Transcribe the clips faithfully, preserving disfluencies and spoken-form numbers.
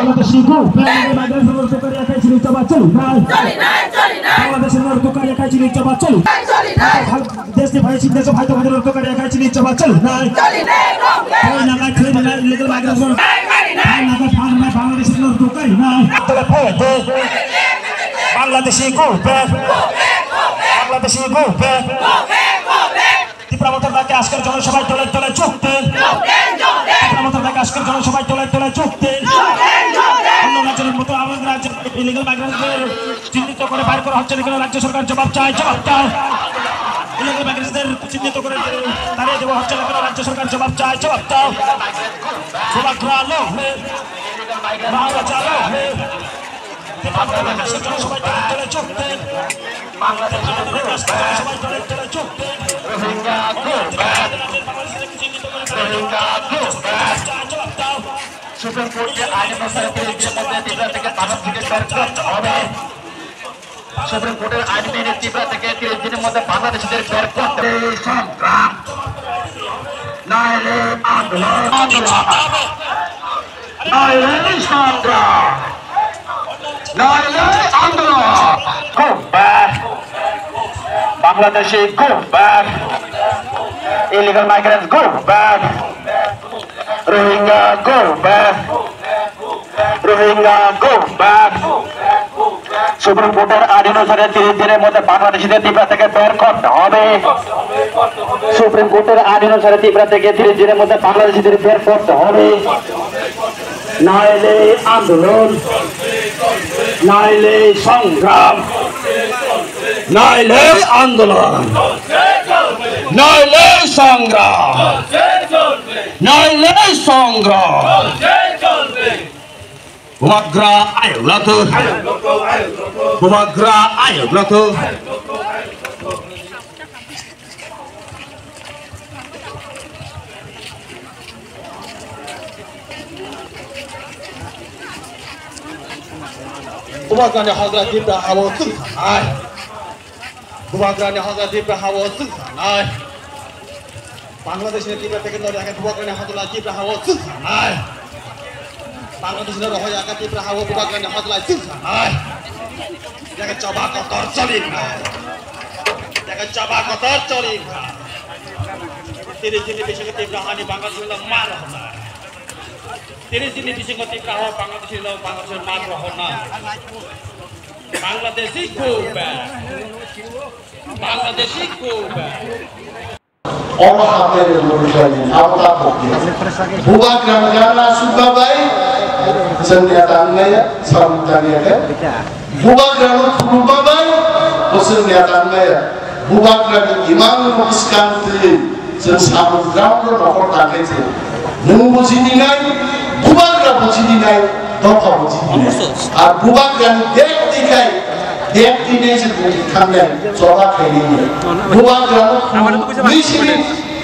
Bangladeshi go back, Bangladeshi no tukar yakai chini choba choli nai. Bangladeshi no tukar yakai chini choba choli nai. Desh ni bhai, desh bhai to bhai no tukar yakai chini choba choli nai. Thai naga, thai naga, illegal migrants no. Thai naga, thai naga, Bangladeshi no tukar nai. Bangladeshi go back, Bangladeshi go back. Tipra Mothar dake ajker jonosabhay dole dole jog din. Tipra Mothar dake ajker jonosabhay dole dole jog din. অন্য রাজ্যের মতো আমাদের রাজ্যে illegal migrants দের চিহ্নিত করে বার করা হচ্ছে না কেন? রাজ্য সরকার জবাব চায়, জবাব দাও। Illegal migrants দের চিহ্নিত করে তাড়িয়ে দেওয়া হচ্ছে না কেন? রাজ্য সরকার জবাব চায়, জবাব দাও। Bubagra long live, Maharajah long live. Supreme Court-এর আইন অনুসারে তিরিশ দিনের মধ্যে ত্রিপুরা থেকে বাংলাদেশিদের বের করতে হবে। সুপ্রিম কোর্টের আইন মেনে ত্রিপুরা থেকে তিরিশ দিনের মধ্যে বাংলাদেশিদের বের করতে হবে। সংগ্রাম। নাইলে আন্দোলন, আন্দোলন। নাইলে সংগ্রাম। নাইলে আন্দোলন। Go back. Bangladeshi, go back. Illegal migrants, go back. Rohingya, go back. Rohingya, go back. Supreme কোর্টের আইন অনুসারে তিরিশ দিনের মধ্যে বাংলাদেশিদের ত্রিপুরা থেকে বের করতে হবে। সুপ্রিম কোর্টের আইন অনুসারে ত্রিপুরা থেকে তিরিশ দিনের মধ্যে বাংলাদেশিদের বের করতে হবে। নাইলে আন্দোলন, নাইলে সংগ্রাম, নাইলে আন্দোলন, নাইলে সংগ্রাম, নাইলে সংগ্রাম। Bubagra ayuk lato. Bubagra ayuk lato. Bubagrani hojra Tipra hao chwng sanai. Bubagrani hojra Tipra hao chwng sanai. Bangladesh ni Tipra packet no rehai Bubagrani hojra Tipra hao chwng sanai. Bangladesh no rohoi aka Tipra hao Bubagrani hojra chwng sanai. Jaga choba kotor choli nai. Jaga choba kotor choli nai. Tiris din ni bisingo Tipra hani Bangladesh no mar hona. Tiris din ni bisingo Tipra hao Bangladesh no Bangladesh mar hona. Bangladeshi go back. Bangladeshi go back. Omo hambai rok lori khlaini, abo ta pokya. Bubagra ni gana sukha bai, chwng neta wngnaiya, samung tangya khe. Bubagra no khulumma bai, bo chwng neta wngnaiya. Bubagra ni imang no bwskang twi, chwng samung gram no nokhor tangkhe se. Nwng bo chini nai, Bubagra bo chini nai, dopha bo chini nai. Ar Bubagra ni bek twi khai, bek twi nai se bo thangnai, choba khainai ni. Bubagra no khulumwi simi,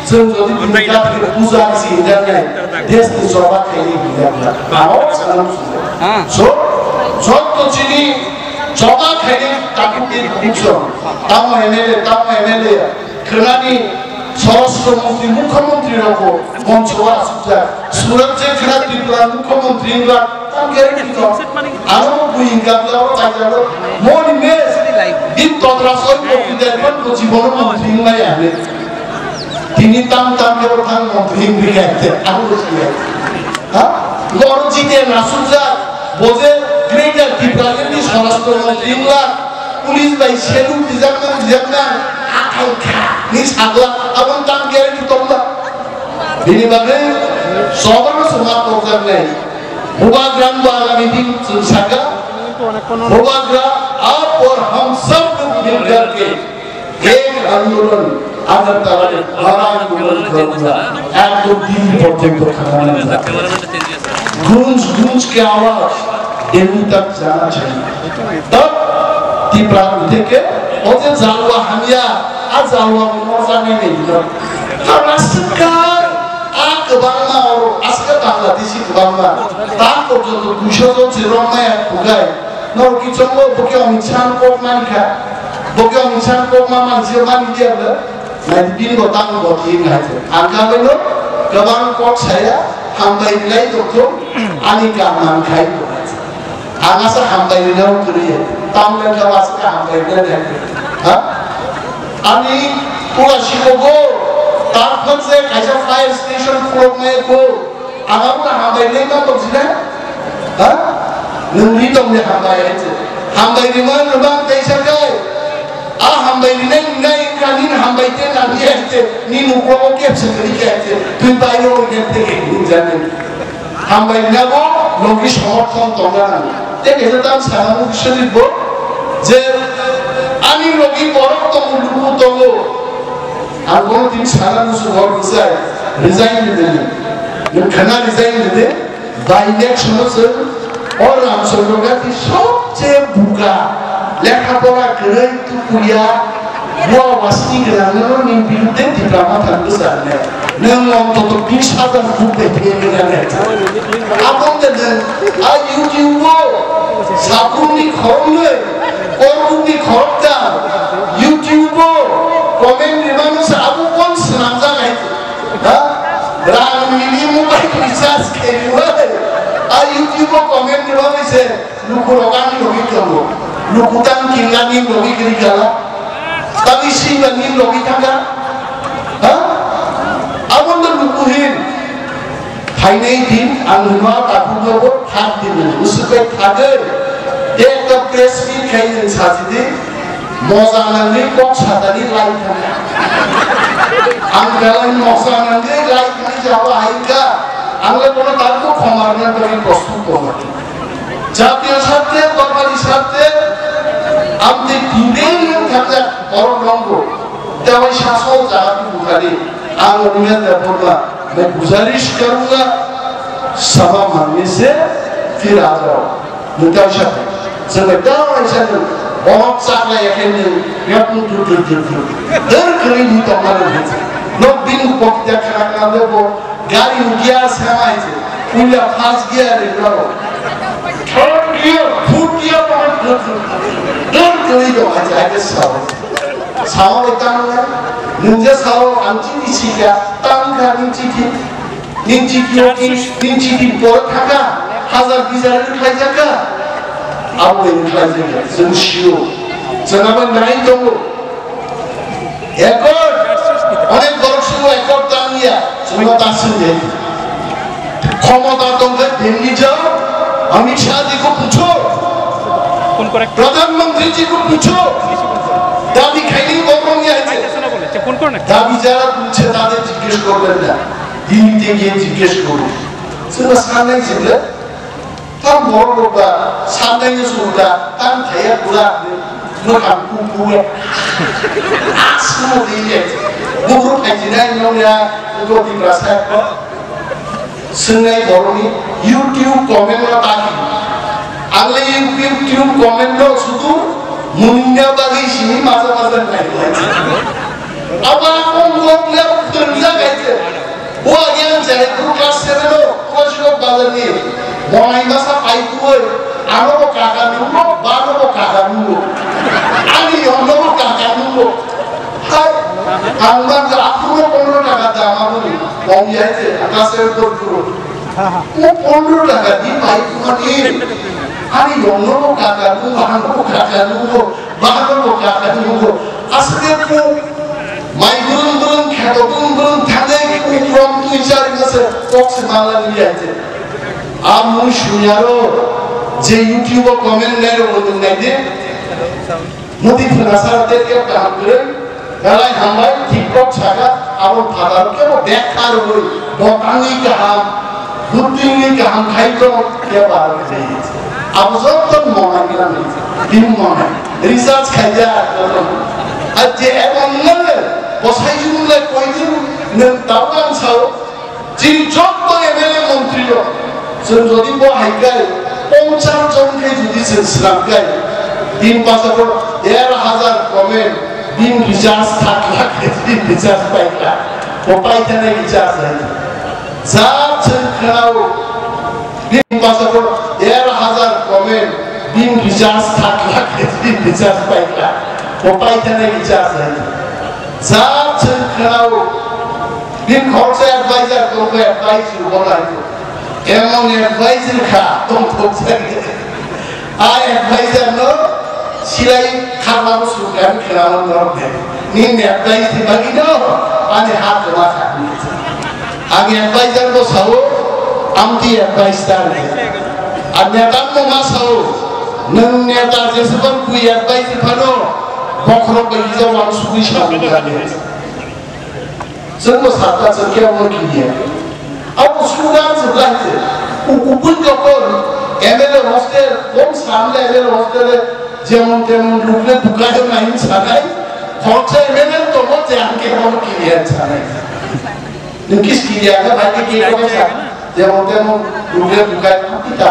chwng jodi bini gaphi puja si hinjaknai, desh ni choba khainai hinjaknai. Amo sanam sujak. So, jotto chini choba khainai tabuk ni bukso, tamo M L A, tamo M L A, Khwnani Swarashtra Mantri, Mukhyamantri rokbo moncho o achukjak. Surat je khna Tripura Mukhyamantri wngkha, tam guarantee tong. Aro bo bui wngkha, bwla oro paijak rok. Moni mes, bini totras oi bo kudai phan bo jibono mantri wngmaya hinwi. Tini tam tam khe bo thang mantri wngwi kha, abo bo siya. Ha? Bo oro jite nasukjak, bo je Greater Tipraland ni Swarashtra Mantri wngkha, Police bai salute rijak nang, rijak nang, athang kha, ni sakla, aboni tam guarantee tongma. Bini bagwi sobono se ma torjak nai. Bubagra ni bo agami din chwng saka, Bubagra aap aur hum sab log mil kar ke ek andolan Agartala mein bada andolan karunga, ekdom Delhi porjonto khana nang ja. Gunj gunj ke awaaz Delhi tak jana chahiye. Tab Tipra theke o je jalwa hamya, a jalwa bo no jane nei dilo. Hamya swkang a kwbangma oro aske Bangladeshi kwbangma. Ta porjonto duisho jon se romnai a thugai. Nor kichongo bo ke Amit Shah kok mani kha. Bo ke Amit Shah kok ma mansi mani dia le. Nai bini bo tang bo thik nai se. Ang kha bai no kwbang kok saya, hambai lai tongthok, ani kaam ang khai. Ang asa hambai rina o kwrwi, tamle khe asa khe hambai rina de. Ha? Ani pura sikogo, tarphan je kaisa fire station khulok nai ko, ang abo hambai rina ma tong sina? Ha? Nung ri tong de hambai hai se. Hambai rima rima tei sa kai. A hambai rina rina rina ni hambai te na ni hai se. Ni nukro o kep se kri kai se. Tui bai ro ni te ke ni jani. Hambai nabo logi somorthon tongna nango. Tei kaisa tam sana mugi sojit bo je ani logi borok tongo, luku tongo. Ang bono tini sana musu hor bwsai resign rwdi. Nwng khana resign rwdi. By election o chwng o Ramchandra Gandhi sobche buka, lekha pora kwrwi, tukuya, bua wasni gwnangno ni birudde Tipra Motha bwsarne. Nwng ontoto bish hajar vote bai phiyai gwnang hai. Aboni de nwng a YouTube o sabrumni khoroknwi, korbukni khoroktham YouTube o comment rimano se abo kon swnamjak hai. Ha? Rang nini mobile recharge khairwi. A YouTube o comment rimano se. Lukurok ani logi tongo. Luku tang kinga ni logi kiri kala. Tang isi ba ni logi thanga. Ha? Abon do luku hin. Phainai din ang hwnma takhuk no bo thak din. Usuk bai thagwi. Ekta press meet khai nwng sajidi. Moja nangwi kok satani lai thangkha. Ang belai moja nangwi lai thangwi jabo haikha. Ang le bono tabuk khomar nang bagwi kosok tongo. Jatiyo sarthe, dormani sarthe, amtwi tini nwng thangkha borok nongbo. Tei saso jaga tubukani. Ang Urmila Debbarma bai guzarish karunga, sama manne se phir aa jao. Nwng kaisa, chwng bai kaisa nwng borok chakla ya khe nwng yapung tur tur tur tur. Dor kwrwi ni tongma nwng hinsa. Nok bini pokita khana khana le bo gari ni gear sama hinsa. Puila first gear ni bro. Third gear, fourth gear bo tur tur tur. Dor kwrwi tong hinsa, hai khe sao. Sao bai tang nai. Nwng je sao ang chini sikha, tang kha nwng chini. Nini chikio ki, nini chikini por thaka, hazar bish hazar khlaijak ka. Abo bai khlaijak ya, chwng sio. Chwng abo nai tongo. Accord, onek borok sugo accord tangya, chwngno ta swngya. Khomota tongkhe Delhi jao, Amit Shah ji ko pucho. Pradhan Mantri ji ko pucho. Dabi khaini borok ya. Dabi jara punche tade jiggesh korben na. Dilte giyé jiggesh goru. Chwngno sanai jibla, tam borok rok ba sanai no suda, tam thaya pura, mwkhang kuku ya. Asmo diye. Bubru khaijinai nong ya, ugo Tiprasa. Swngnai borokni YouTube comment no ta khe. Ang le YouTube comment no sudu munina bagwi simi maja maja nai. Aba kong kong le phwrwngjak hai se. Bo age ang jai guru class seven o Koshiok bazar ni monai masa pai tuoi ano bo kaka nungo, bano bo kaka nungo. Ani yong no bo kaka nungo. Hai, ang man ja aphuru pondro taka dam aboni. Kong ya je, class seven por puro. Mo pondro taka di pai kuma ni. Ani yong no bo kaka nungo, ano bo kaka nungo. Bahano bo kaka nungo. Aswk khe kok mai bwrwng bwrwng, kheto bwrwng bwrwng thangwi kok rom twi chari mase kok se mala ni ya je. A mui sunyaro je YouTube o comment nai rok bo nung nai di. Modi phwrwngsa tei khe kaham kwrwi. Belai hambai, TikTok saka, abo phataro kebo bekha rwui, botangni kaham, buddhini kaham khai to, kebo aro khai. Abo joto monai gwnang, bini monai. Research khai ya, joto. Ar je ebong nang, bosai jumle koidin, nang tawang sao, Chini jotto M L A montri rok, chwng jodi bo hai khe ponchas jon khe jodi chwng swnam khe, tin pacha ko der hazar comment, bin recharge thak lakh khe bin recharge pai kha, bo pai thani recharge hai. Ja chwng khwnao, tin pacha ko der hazar comment, bin recharge thak lakh khe bin recharge pai kha, bo pai thani recharge hai. Ja chwng khwnao, Bini khoroksa advisor tongkha, advice rwna nango. Emon advisor kha, tongthok jani. A advisor no silai kharmano sukani khwlamo norok de. Nini advice ni bagwi no ani ha joma kha. Ang advisor no sao, amtwi advice ta de. Ang neta no ma sao, nwng neta jeswkang bui advice phano bokhorok bai hija wansugwi sa de. Chwngno sakha chwng khe omo kiriya. Abo suda chwng lai se. Ukupun jokon M L A hostel, kom samle M L A hostel e jemon temon rukle dukayo nahi sanai. Khoroksa M L A tomo je ang khe omo kiriya sanai. Nwng kis kiriya khe bai khe kiriya khe sa. Jemon temon rukle dukai kita.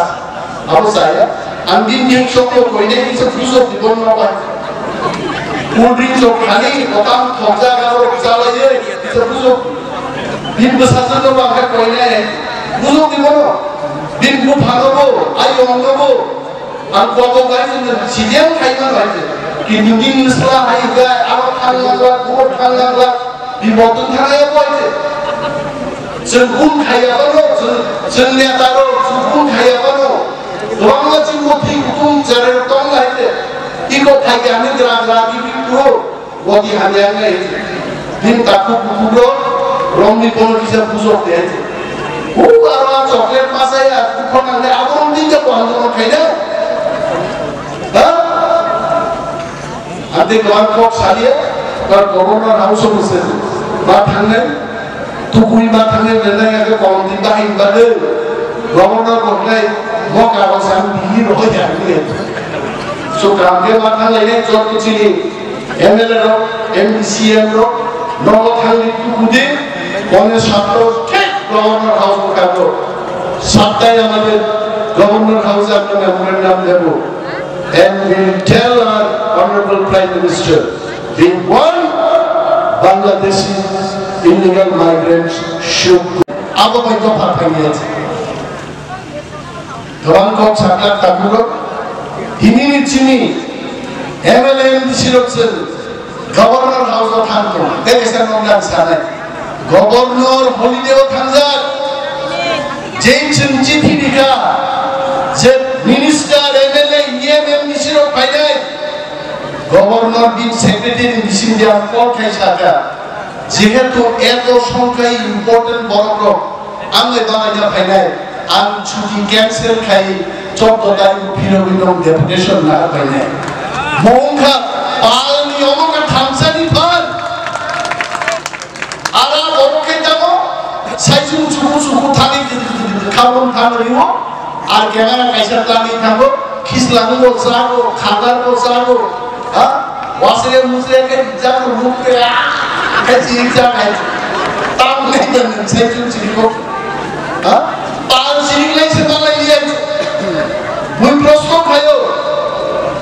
Abo saya. Ang din din sok ko koine kisa puso dibon no bai. Cool drink sok khani otam thokja ga ro chala ye kisa puso. Din bwsa sa no ba kha koine. Puso dibon no. Din bu phano bo, ai yong no bo. Ang kobo bai se sidiang khai ma bai se. Kintu din sla hai ga aro thang lang la, bu thang lang la. Bibotong thangya boite. Chwng bun khaya bano, chwng, chwng neta rok, chwng bun khaya bano. Kwbangma chwng bo thik kutung cherai rok tong lai te. Iko thai khe ani gra gra bibi kuro. Boti hamya ngai. Din taku kutung rok, romni kono kisa bujok de. Hu aro a chocolate masaya, kukhon nangne abo romni je kohan kono khaina. Ha? Ante kwbang kok salia, ba Governor House o se ma thangnai, tukui ma thangnai, belai age komti bahai bade, Governor bo hnai, mo kago sa ang Delhi rohoi ya ni. So, kam ke ma thangnai ne jot chini M L A rok, M D C M rok, nogo thangni tukudi, pone satto thik Governor House o kago. Sattai amader Governor House e apni memorandum debo. And we'll tell our Honorable Prime Minister, we want Bangladeshi illegal migrants should go. Abo bai dopha thangya. Gabang kok sakha takhuk rok, tini ni chini M L A M D C rok se Governor House o thang tong, tei kaisa nokdar sanai. Governor holiday o thangjak. Jei chwng chithi rikha, je minister, M L A, E M, M D C rok phainai. Governor bini secretary ni bising dia call khai sakha. Jehetu eto songkhai important borok rok, ang bai banaina phainai. Ang chuti cancel khai chorto tarikh phirogwi nong deputation na phainai. Mongkha palni omo kha thamsani phal. Ara borok khe tamo saichung chuku chuku thani khabon thani riwo. Ar kemara kaisa tani thango khislang bo chago, khagar bo chago. Ha? Wasre musre khe jago mukte a khe chirik jagai. Tam nei dan saichung chiriko. Ha? Pal siring lai se malai liya. Mui proshno khayo.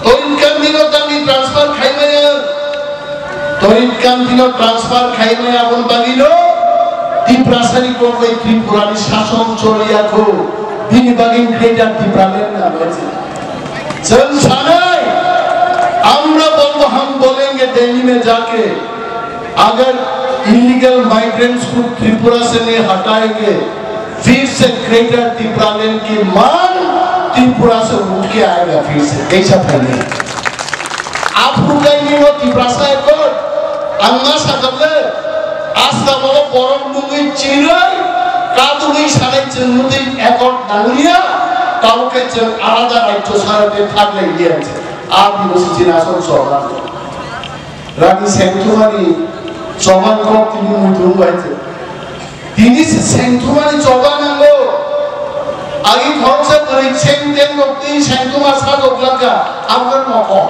Torin Gandhi no tangni transfer khai maya. Torin Gandhi no transfer khai maya abon bagwi no Tiprasani kok bai Tripura ni sason choliya kho. Bini bagwi Greater Tipraland na bai. Chwng sanai, amra bolbo hum bolenge Delhi mein jaake. अगर illegal migrants को त्रिपुरा से नहीं हटाएंगे, फिर से ग्रेटर तिप्रालैंड की मांग त्रिपुरा से उठ के आएगा फिर से। कैसा फैले? Aphuru kaini no Tiprasa ekot, ang ma sakable, asta bolo borok nungwi chinai, kadugwi sanai chwng nungwi ekot nangliya, tamo khe chwng alada rajyo sarate thaklai liya. Abini se chini asol choba. Rani sengthumani choba kok tini muitu bai se. Tini se sengthumani choba nango. Agi khoroksa bwrwi seng teng rok twi sengthuma sajok lakha, abo nokho.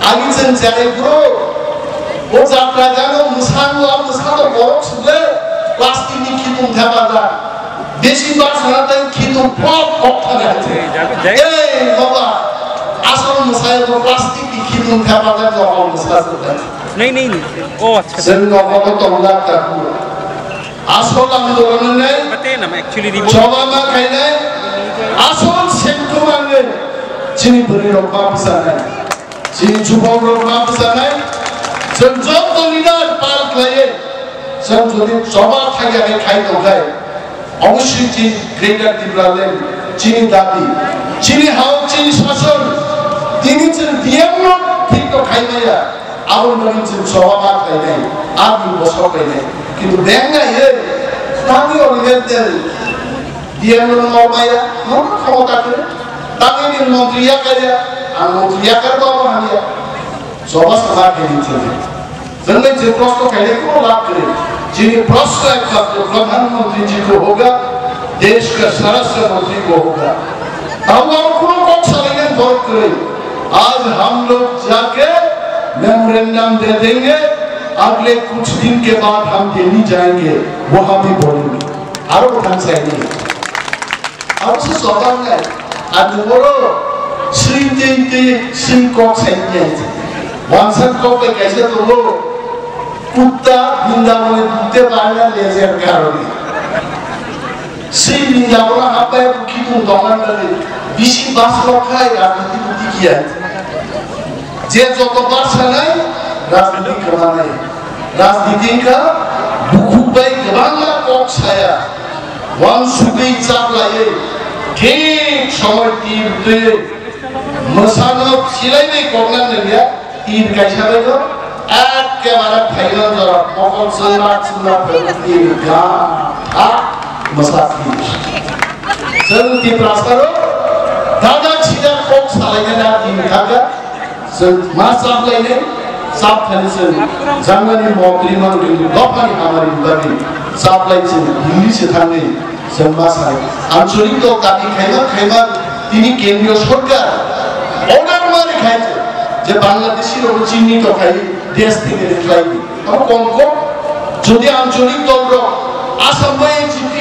Agi chwng chai bro. O jatra gano mwsango, a mwsano borok sukle plastic ni khitung thepajak. Besi bak sana tai khitung pop pop thangya hai se. Ei baba, asol mwsai bo plastic ni khitung thepajak jokol mwsa sukle. नहीं नहीं नहीं। ओ अच्छा। Chwng nokho tongjak ta khu. Asol ang dorong nai. Pate nam actually remote। Choba ma khainai. Asol sengthum ang nai. Chini bwrwi rok ma bwsa nai. Chini chubok rok ma bwsa nai. Chwng joto leader pal khlaiwi. Chwng jodi choba thaiya khe khai tongkhai. Obossi chini Greater Tipraland chini dabi. Chini hao Chini sason, tini chwng D M no thik to khai maya, aboni bagwi chwng choba ma khainai, abini bosok khainai. Kintu beng nai, tangwi oni mel del, D M no mor maya, no khomota khe, tangwi ni montri yakar ya, ang montri yakar ba hamya. Choba sama khe ni chwng. Chwng bai je proshno khainai kuno lab kwrwi. Chini proshno ekmatro Pradhan Mantri ji ko hoga, desh ka swarashtra mantri ko hoga. Abo abo kuno kok salainai borok kwrwi. Aaj hum log jaake memorandum de denge, agle kuch din ke baad hum Delhi jayenge, wahan bhi bolenge. Aro bo thang saini. Abo se sobar nai. Ani boro sui tei tei sui kok sai nai. Wansa kok bai kaisa tongo. Kutta bindabone dute barna lejer karone. Sui bindabona hapai bukhi tung tongan nani. Bisi baslo khai rajniti buti kiya. Je joto barsa nai rajniti kama nai. Rajniti ka bukhuk bai kwbangma kok saya. Wansugwi chaplaiwi thik somoi tir twiwi mwsano silaiwi kokna nangya, tir kaisa bai no ekkebare phaiman jora mokol chwngma chwngma phaiwi tir ga ha mwsa tir. Chwng Tiprasa rok dada chida kok salaina na tir kaka. Chwng ma chaplainai, chap thani chwng jangani mokri mangri dophani hamari bagwi chaplai chwng Delhi se thangwi chwng ma sai. Ancholik dol dabi khaima khaima tini kendriyo sorkar order ma rikha je Bangladeshi rok chinni to khai desh theke khlai di. Abo kom kom jodi ancholik dol rok Assam bai N G P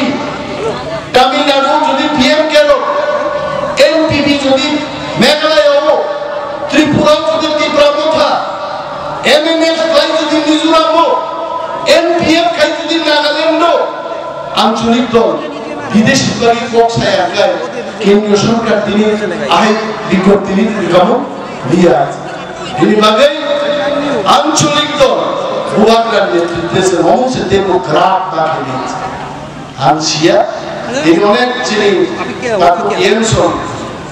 Tamil Nadu jodi P M K rok, N P P jodi Meghalaya o, Tripura o jodi Tipra Motha, M N F khai jodi Mizoram o, N P F khai jodi Nagaland o, ancholik dol, bideshi bagi kok saya khai, kendriyo sorkar tini ahai bikor tini tini kamu liya. Bini bagwi ancholik dol, bubagra netritwe se mong se tebo grab bakhe. Ang siya, ini onek chini aku M song,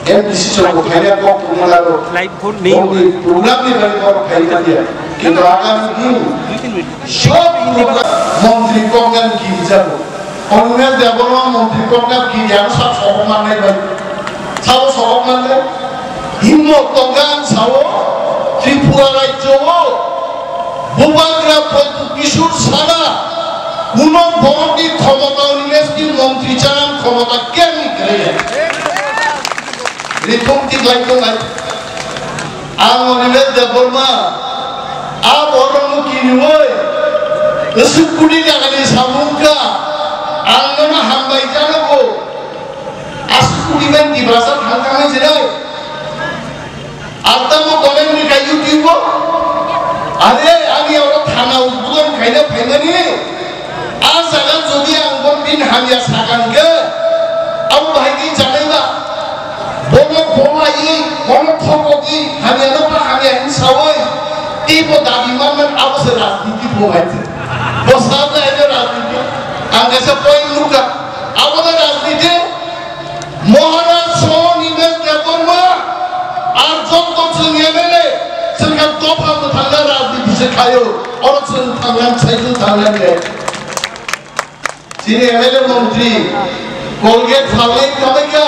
M D C song ko khaina kok pungala ro. Live phone nahi. Moni program ni bari kok khaina dia. Kintu agami din sob program montri kok ngan ki jago. Onume Debbarma montri kok ngan ki jago sab sokok mannai bai. Sabo sokok mannai. Himmo tongan sao Tripura rajyo o Bubagra Pradyut Kishore Sara kuno borokni khomota Animesh ni montri chanang khomota kemi kwrwi. Rithum tiklai tongnai. Ang Animesh Debbarma a borokno kiriwi aswk kudi takani samung kha ang nono hambai janogo. Aswk kudi bai Tiprasa thang thangwi jinai. Ang tamo comment ni kai YouTube o. Are ani oro thana udbodon khaina phaimani. A jaga jodi ang bon bin hamya sakan khe, abo bahai khe janai ba. Bono khomai, bono thokogwi hamya no ba hamya hin sawi. Tei bo dabi manman abo se rajniti bo hai se. Bo sabda ene rajniti. Ang kaisa point nukha. Abo da rajniti. Maharaj soho Animesh Debbarma ar jotto chwng M L A chwng kha dopha mwthangna rajniti se khaio, oro chwng thangna, cycle thangna de. Chini M L A montri Colgate phalnai tongwi kha.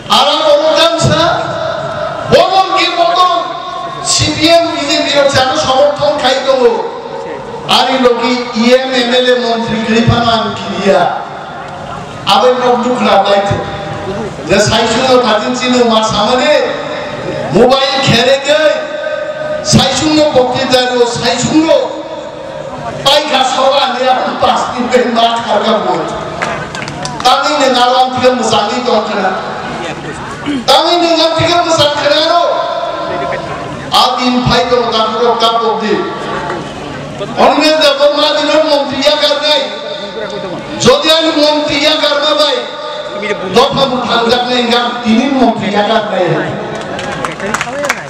Ara oro tamsa, bodol ki bodol, C P M B J P rok chano somorthon khai tongo. Ani logi E M M L A montri kwrwi phano ang kiriya. Abai nok dukha bai khe. Je saisung no thajin chini ma samani mobile khere khe saisung no bokti daru saisung no pai kha sora ni a pas ni pe ma khar ka bo. Tani ne ngalam thik musani tong khana. Tani ne ngam thik musan khana ro. Adin phai to ta ko ka bokti. Onimes da ko ma din montri ya kar nai. Jodi ani montri ya karma bai, dopha bo thangjak nai, hingkhe ang tini montri ya kar nai.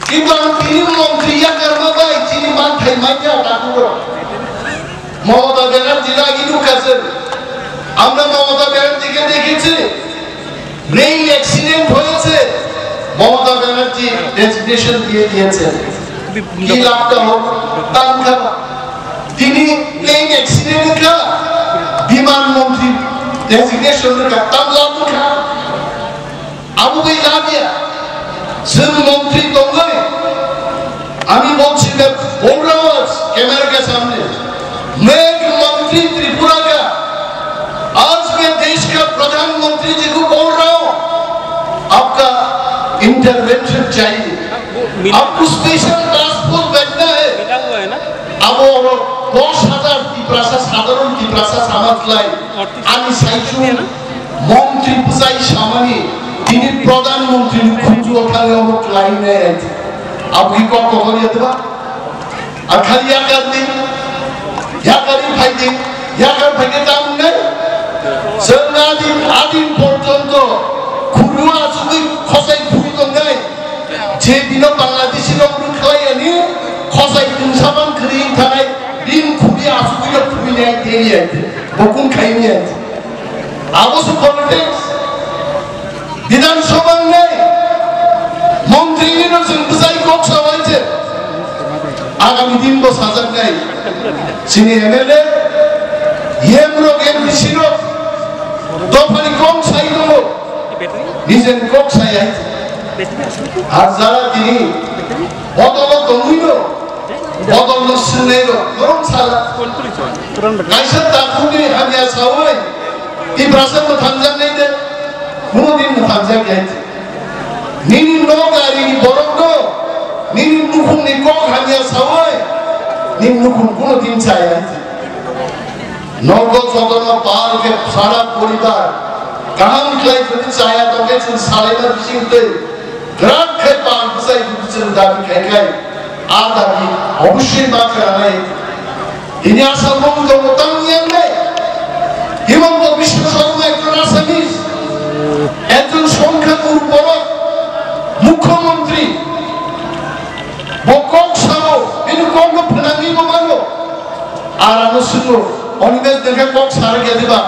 Kintu ang tini montri ya karma bai, chini manthai manya takhuk rok. Mamata Banerjee lagi nukha se. Amra Mamata Banerjee ke dekhechi. Plane accident হয়েছে, মমতা ব্যানার্জি রেজিগনেশন দিয়ে দিয়েছেন। কি লাভটা হলো? তার কারণ তিনি plane accident কা বিমান মন্ত্রী রেজিগনেশন কা তার লাভ কা? Abo bai labia, chwng montri tongwi, আমি বলছি যে, बोल रहा हूँ आज कैमरे के सामने, मैं एक मंत्री त्रिपुरा का, आज मैं देश का प्रधानमंत्री जी को बोल रहा हूँ, आपका इंटरवेंशन चाहिए, आपको स्पेशल टास्क फोर्स भेजना है। Abo oro dos hajar Tiprasa, sadharon Tiprasa samaj lai, ani saichung montri bwsai samani, tini pradhan montri ni khunju o thangwi omo khlai nai ait. Abo ki kok kokor ya diba? Ar khali yakar di, yakar di phai di, yakar phai ke tam nai. Chwng adin, adin porjonto khunju achugwi khosai phui tongnai. Je dino Bangladeshi rok rwkhlai ani khosai tungsa man kwrwi wng thanai, bini khuri achugwi rok thumwi nai tei nai, bo kun khai nai. Abo se politics. Bidhan Sabha wngnai, montri ni no chwng bwsai kok sawai se. Agami din bo sajaknai. Chini M L A, M rok, M D C rok, dophani kok sai tongo. Nijeni kok sai hai. Ar jara tini bodolo tongwino, bodolno swngnai rok, norok sala. Kaisa takhukni hamya sawi, Tiprasa mwthangjak nai de, kuno din mwthangjak ya. Nini nok ari ni borok no, nini nukhung ni kok hamya sawi, nini nukhung kuno din chaya. Nogo jotono pal khe sara poribar kaham khlai jodi chaya tongkhe chwng salaibar bising twi kwrak khe pal bwsai jodi chwng dabi khai khai, a dabi obossoi ma khe ranai. Tini Assam bo tongo tang yang nai. Himanta Biswa Sarma ekjon Assamese, ekjon songkha guru borok, mukhyamantri. Bo kok sao, bini kokno phwnangwi bo mano. Ar ano swngo, Animesh dekhe kok sarkya diba,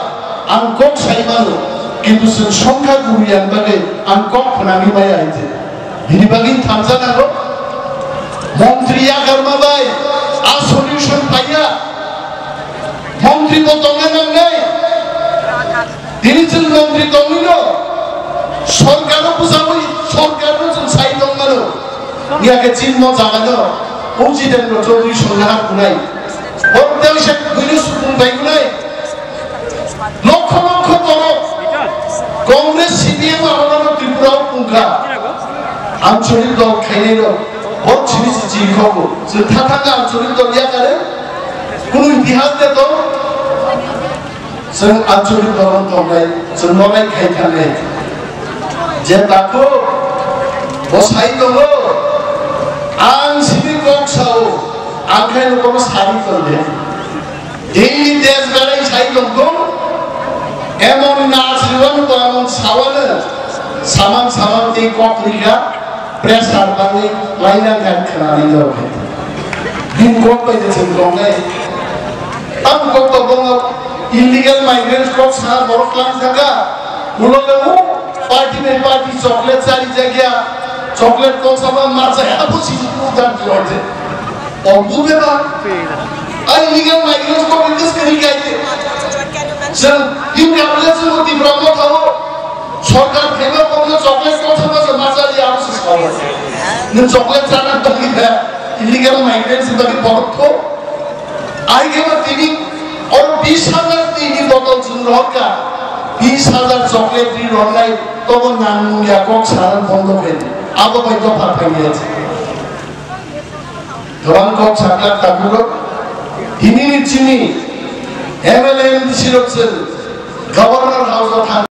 ang kok sai mano, kintu chwng songkha guru yang bagwi ang kok phwnangwi maya hai je. Bini bagwi thansa nango. Montri yakarma bai, a solution paiya. Montri bo tongna nangnai. Tini chwng montri tongwino, sorkarno bwchawi, sorkarno chwng sai tongmano. Yakhe chini mo jagano, o Jitendra Chaudhary songna ha kunai. Borok tei se buino sukung bai kunai. Lokho lokho borok Congress, C P M arono Tripura o pungkha. Ancholik dol khainai rok, bot sini si chini khobo. Chwng tha thangkha ancholik dol yakare. Kunu itihas de to. Chwng ancholik dol tongnai, chwng nonai khai thangnai. Je takhuk, bo sai tongo, ang sini kok sao, ang khai no kono sari tongo. Tini desh berai sai tongkho, emon na asriwano ba emon sawano, saman saman tei kok rikha, pressure bangwi laina khan khwnani jorok hai. Bini kok bai je chwng tongnai. Ang kok to bongo illegal migrants kok sa borok lang thaka, ulo le u party bai party chocolate chari jagya, chocolate kok sama ma jaya bo si u dan jorok je. Obu beba. Ai legal migrants ko business kari kai de. Sir, in calculation mo Tipra mo thawo. Sorkar phema ko chocolate ko thama se macha ya mo se sawo. Ni chocolate chana to ni ba illegal migrants ba ni borok ko. Ai ke ma tini or bis hajar tini botol jun rohka. Bis hajar chocolate ni rohnai to bo nang ya kok saran bondo khe. Abo bai to pha phai ya. Gabang kok sakha takhuk rok, tini ni chini M L A M D C rok se Governor House o thang